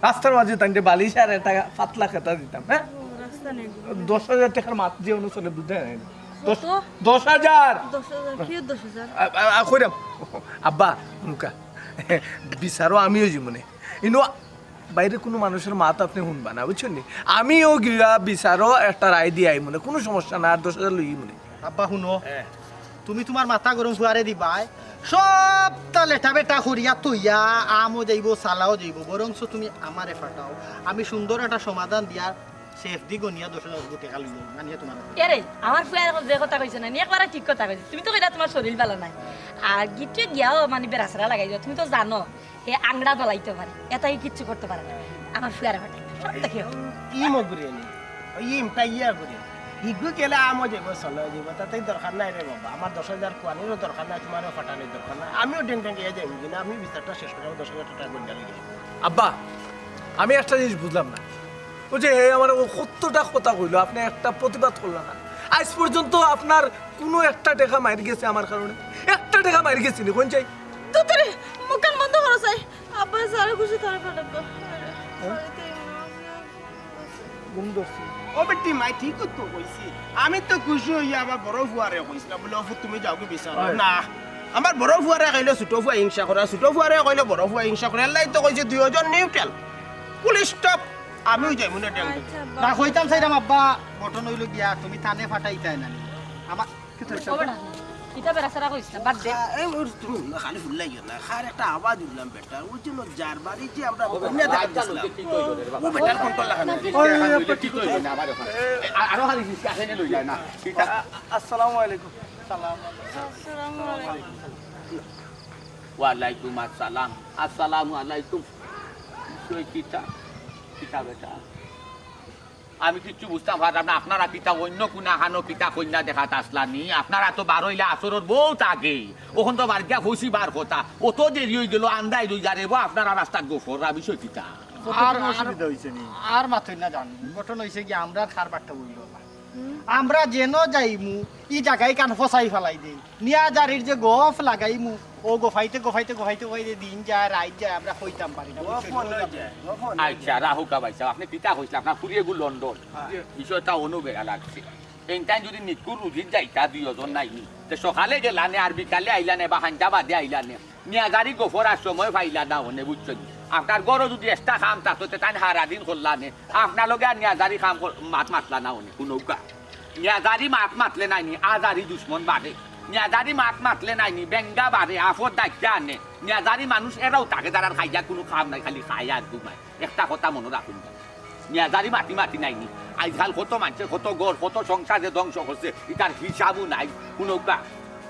রাস্তার মাঝে তাইনরে বালিশ আর একটা পাতলা খেতা দিতাম, হ্যাঁ? ও, রাস্তা নেই। দশ হাজার টেকার মাত যে অনুসারে বুঝে নাই। দশ, কত? দশ হাজার! দশ হাজার? কি দশ হাজার? আ, আ, আ, কইরাম। আব্বা, হুনউক্কা। বিচারো আমিও যাইমুনে। ইনো বাইরে কুনু মানুষর মাত আপনে হুনবা না, বুঝছইন নি? আমিও গিয়া বিচারো একটা রায় দিয়া আইমুনে, কুনু সমস্যা না, আর দশ হাজার লইমুনে। আব্বা হুনো, তুমি তুমার মাথা গরম ফুয়ারে দিবায়, সবতা লেটা বেটা করিয়া থইয়া আমও যাইবো, চালাও যাইবো, বরঞ্চ তুমি আমারে ফাটাও, আমি সুন্দর একটা সমাধান দিয়া সেফ দি গনিয়া দশ হাজার টেকা লইয়া আনিয়া তুমার। এরে, আমার ফুয়ায় অখন যে কথা কইছে না নি, একবারে ঠিক কথা কইছে। তুমি তো কইলা তুমার শরীর ভালা নাই, আর গিট্টুয়ে গিয়াও মানে বেড়াছেড়া লাগাই দিও। তুমি তো জানো হে আংড়া ফালাইতে পারে, এটাই কিচ্ছু করতে পারে না। আমার ফুয়ারে ফাটাই, সব দেখি। ই মগুরে নি, ওই ইমটা ইয়া করে। হিগু গেলে আমও যাইবো, চালাও যাইবো, তাতে দরকার নাই রে বাবা। আমার দশ হাজার কুয়ানিরও দরকার নাই, তুমারও ফাটানির দরকার নাই। আমিও ডেং ডেং গিয়া যাইমু, কিন্তু আমি বিচারটা শেষ করে দশ হাজার টেকা গন্ডা লইয়া। আব্বা, আমি একটা জিনিস বুঝলাম না। ওই যে হে আমার ও কতটা কথা কইলো, আপনে একটা প্রতিবাদ করলা না। আইজ পর্যন্ত আপনার কুনু একটা টেকা মাইর গেছে আমার কারণে? একটা টেকা মাইর গেছে নি, কইন চাই? তুই তোরে মুখখান বন্ধ করো চাই। আব্বা যারে খুশি তারে ফাটাবো। ঘুম ধরছে। ও বেটি মাই, ঠিক তো কইছি। আমি তো খুশি অইয়া আমার বড় ফুয়ারে কইছিলাম, বুলে, "ও ফুত, তুমি যাওগি বিচারো।" না, আমার বড় ফুয়ারে কইলে ছোট ফুয়া হিংসা করে, ছোট ফুয়ারে কইলে বড় ফুয়া হিংসা করে। এল্লাই তো কইছি দুইজন নিউট্রাল। Full stop. আমিও যাইমু না ডেং ডেং। না, কইতাম চাইরাম আব্বা, ঘটনা অইলো গিয়া তুমি তানে ফাটাইতায় না নি। আমার ও বেটা, ইটা বেড়াছেড়া করিস না, বাদ দে। এই ওর তুমি না খালি ফুল্লাইও না, খার একটা আওয়াজ উঠলাম বেটা, ওই জন্য যার বাড়ি যে আমরা বন্যা দেখা গেছিলাম। ও বেটার কন্ট্রোল লাগানো। আরো খালি রিস্ক আছে নে লই যায় না। আসসালামু আলাইকুম। আসসালামু আলাইকুম। ওয়ালাইকুম আসসালাম। আসসালামু আলাইকুম। বিষয় কিতা? কিতা বেটা? আমি কিচ্ছু বুঝতাম পারলাম না, আপনারা কিতা অন্য কুনা খানো কিতা কইন্যা দেখাত আসলা নি? আপনারা তো বার অইলা আসরর বউত আগে, অখন তো বার গিয়া কইছি বার কথা, অত দেরি অই গেল, আন্দাই রই যারে বা আপনারা রাস্তাত গফররা, বিষয় কিতা? আর অসুবিধা অইছে নি? আর মাতইন না জান, ঘটনা অইছে কি, আমরার কারবারটা অইলো না। আমরা যেন যাইমু, ই জাগায় কান ফসাই ফালাই দেই। নিয়াজারির যে গফ লাগাইমু, ও গফাইতে, গফাইতে, গফাইতে, গফাইতে দিন যায়, রাইত যায়, আমরা কইতাম পারি না। ও ফোন অই যায়, ও ফোন অই আচ্ছা, রাহুকা ভাই সাহেব, আপনে কিতা কইছলা? আপনার ফুড়িয়ে গু লন্ডন। বিষয়টা অনু বেড়া লাগছে। এইনতাইন যদি নিকুর রুজিত যাইতা দুইজন নাইনি, তে সকালে গেলানে আর বিকালে আইলানে বা হাইঞ্জা বাদে আইলানে। নিয়াজারি গফরার সময় পাইলা না অনে, বুঝছইন নি? আপনার ঘরো যদি একটা কাম থাকতো, তে তাইন হারা দিন করলানে। আপনার লগে আর নিয়াজারি কাম কর-, মাত মাতলা না অনে, হুনউক্কা। নিয়াজারি মাত মাতলে নাইনি, আজারি দুশমন বাড়ে। নিয়াজারি মাত মাতলে নাইনি, বেঙ্গা বাড়ে, আফত ডাকিয়া আনে। নিয়াজারি মানুষ এরাও থাকে, যারার খাইয়া কুনু কাম নাই, খালি খায় আর ঘুমায়। একটা কথা মনো রাখইন। নিয়াজারি মাতি মাতি নাইনি। আইজকাল কত মানষর কত ঘর, কত সংসার যে ধ্বংস করছে, ইতার হিসাবও নাই। হুনউক্কা,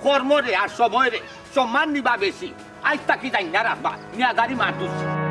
কর্মরে আর সময়রে সম্মান দিবা বেশি। আইজ থাকি জানিয়া রাখবা, নিয়াজারি মাত দুশমন।